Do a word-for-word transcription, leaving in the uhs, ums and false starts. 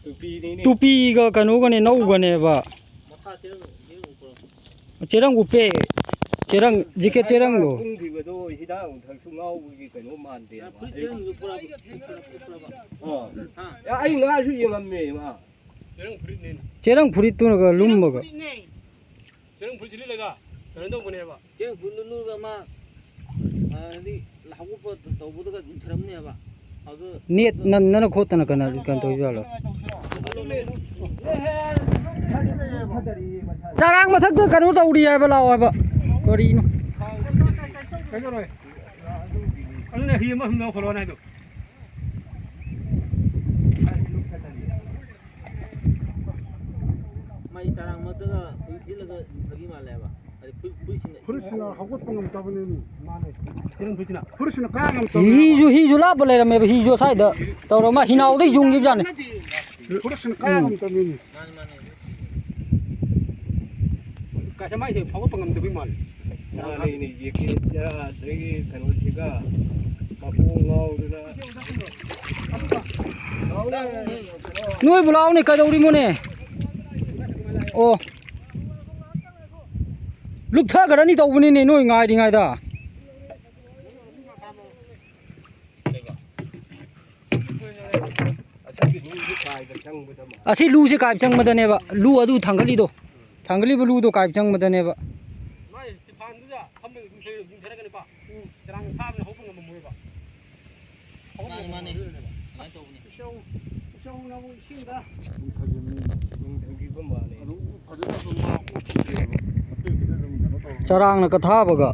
ꯇꯨꯄꯤꯅꯤꯅꯦ꯫ ꯇꯨꯄꯤꯒ ꯀꯩꯅꯣꯒꯅꯦ, ꯅꯧꯒꯅꯦꯕ꯫ ꯃꯈꯥ ꯆꯦꯔꯪ, ꯆꯦꯔꯪ ꯎꯞꯄ꯭ꯔꯣ? ꯆꯦꯔꯪ ꯎꯞꯄꯦ꯫ ꯆꯦꯔꯪ, ꯖꯦꯀꯦꯠ ꯆꯦꯔꯪꯗꯣ꯫ ꯀꯨꯝꯈꯤꯕꯗꯣ ꯍꯤꯗꯥꯛ ꯂꯥꯡꯊꯛꯁꯨ ꯉꯥꯎꯕꯒꯤ ꯀꯩꯅꯣ ꯃꯥꯟꯗꯦꯕ꯫ ꯐꯨꯔꯤꯠ ꯆꯦꯔꯪꯗꯨ ꯎꯞꯄ꯭ꯔꯕ? ꯎꯞꯄ꯭ꯔꯕ? ꯑꯥ꯫ ꯍꯥ? ꯑꯦ, ꯑꯩ ꯉꯥꯁꯨ ꯌꯦꯡꯉꯝꯃꯦ ꯃꯥ꯫ ꯆꯦꯔꯪ ꯐꯨꯔꯤꯠꯅꯦꯅ꯫ ꯆꯦꯔꯪ ꯐꯨꯔꯤꯠꯇꯨꯅꯒ ꯂꯨꯝꯕꯒ꯫ ꯆꯦꯔꯪ ꯐꯨꯔꯤꯠꯁꯤ ꯂꯤꯠꯂꯒ ꯀꯩꯅꯣ ꯇꯧꯕꯅꯦꯕ꯫ ꯆꯦꯔꯪ ꯐꯨꯔꯤꯠ ꯂꯤꯠꯂꯒ ꯃꯥ, ꯑ, ꯍꯥꯏꯗꯤ ꯍꯧꯒꯠꯄ ꯇꯧꯕꯗꯒ ꯂꯨꯊꯔꯝꯅꯦꯕ꯫ ꯑꯗꯨ ꯅꯦꯠ ꯅꯟꯗꯅ ꯈꯣꯠꯇꯅ ꯀꯩꯅꯣ, ꯀꯩꯅꯣ ꯇꯧꯔꯤꯖꯥꯠꯂꯣ? ꯆꯔꯥꯡ ꯃꯊꯛꯇ ꯀꯩꯅꯣ ꯇꯧꯔꯤ ꯍꯥꯏꯕ, ꯂꯥꯛꯑꯣ ꯍꯥꯏꯕ꯫ ꯀꯔꯤꯅꯣ? ꯀꯩꯗꯧꯔꯦ? ꯑꯗꯨꯅ ꯍꯤ ꯑꯃ ꯁꯨꯝ ꯂꯧꯈꯠꯂꯣꯅ ꯍꯥꯏꯗꯣ꯫ ꯃꯩ ꯆꯔꯥꯡ ꯃꯊꯛꯇꯒ ꯍꯨꯏ ꯊꯤꯜꯂꯒ ꯂꯨꯊꯈꯤ ꯃꯥꯜꯂꯦꯕ꯫ ꯍꯥꯏꯗꯤ ꯐꯨꯔꯤꯠ, ꯐꯨꯔꯤꯠꯁꯤꯅ ꯐꯨꯔꯤꯠꯁꯤꯅ ꯍꯧꯒꯠꯄ ꯉꯝꯗꯕꯅꯤꯅꯦ꯫ ꯃꯥꯅꯦ꯫ ꯆꯦꯔꯪ ꯐꯨꯔꯤꯠꯁꯤꯅ꯫ ꯐꯨꯔꯤꯠꯁꯤꯅ ꯀꯥ ꯉꯝꯗꯕꯅꯦꯕ꯫ ꯍꯤꯁꯨ, ꯍꯤꯁꯨ ꯂꯥꯞꯄ ꯂꯩꯔꯝꯃꯦꯕ꯫ ꯍꯤꯁꯨ ꯁ꯭ꯋꯥꯏꯗ ꯇꯧꯔ ꯃꯥ ꯍꯤꯅꯥꯎꯗꯩ ꯌꯨꯡꯈꯤꯕꯖꯥꯠꯅꯤ꯫ ꯐꯨꯔꯤꯠꯁꯤꯅ ꯀꯥ ꯎꯝ꯫ ꯉꯝꯗꯕꯅꯤꯅꯦ꯫ ꯃꯥꯅꯦ, ꯃꯥꯅꯦ꯫ ꯀꯥꯏꯗ ꯃꯥꯏꯁꯦ ꯐꯥꯎꯒꯠꯄ ꯉꯝꯗꯕꯩ ꯃꯥꯜꯂꯦ꯫ ꯃꯥꯅꯤꯅꯦ, ꯖꯦꯀꯦꯠ ꯑꯗꯒꯤ ꯀꯩꯅꯣꯁꯤꯒ ꯃꯀꯣꯛ ꯉꯥꯎꯗꯅ꯫ ꯅꯣꯏꯕꯨ ꯂꯥꯛꯑꯣꯅꯦ, ꯀꯩꯗꯧꯔꯤꯃꯣꯅꯦ? ꯑꯣ꯫ ꯂꯨꯞꯊꯈ꯭ꯔꯅꯤ ꯇꯧꯕꯅꯤꯅꯦ, ꯅꯣꯏ ꯉꯥꯏꯔꯤꯉꯩꯗ꯫ ꯑꯁꯤꯒꯤ ꯂꯨꯁꯦ ꯀꯥꯏꯕ ꯆꯪꯕꯗ ꯃꯥ꯫ ꯑꯁꯤ ꯂꯨꯁꯦ ꯀꯥꯏꯕ ꯆꯪꯕꯗꯅꯦꯕ꯫ ꯂꯨ ꯑꯗꯨ ꯊꯥꯡꯒꯠꯂꯤꯗꯣ꯫ ꯊꯥꯡꯒꯠꯂꯤꯕ ꯂꯨꯗꯣ ꯀꯥꯏꯕ ꯆꯪꯕꯗꯅꯦꯕ꯫ ꯃꯥꯏ ꯇꯤꯐꯥꯟꯗꯨꯗ ꯐꯝꯕ ꯌꯨꯡꯊꯔꯛꯀꯅꯤꯀꯣ꯫ ꯆꯔꯥꯡ ꯊꯥꯕꯅ ꯍꯧꯕ ꯉꯝꯃꯝꯃꯣꯏꯕ꯫ ꯃꯥꯅꯤ, ꯃꯥꯅꯤ꯫ ꯑꯗꯨꯃꯥꯏꯅ ꯇꯧꯕꯅꯤ꯫ ꯏꯆꯧ, ꯏꯆꯧꯅꯕꯨ ꯏꯁꯤꯡꯗ꯫ ꯌꯨꯡꯊꯈꯤꯕ ꯃꯥꯜꯂꯦ꯫ ꯑꯗꯨ ꯐꯖꯅ ꯑꯗꯨꯝ ꯃꯥ ꯑꯣꯟꯊꯣꯛꯄꯤꯔꯕ꯫ ꯑꯇꯩ ꯈꯤꯇꯪ ꯑꯗꯨꯝ ꯀꯩꯅꯣ ꯇꯧꯔꯒ꯫ ꯆꯔꯥꯡꯅ ꯀꯊꯥꯕꯒ꯫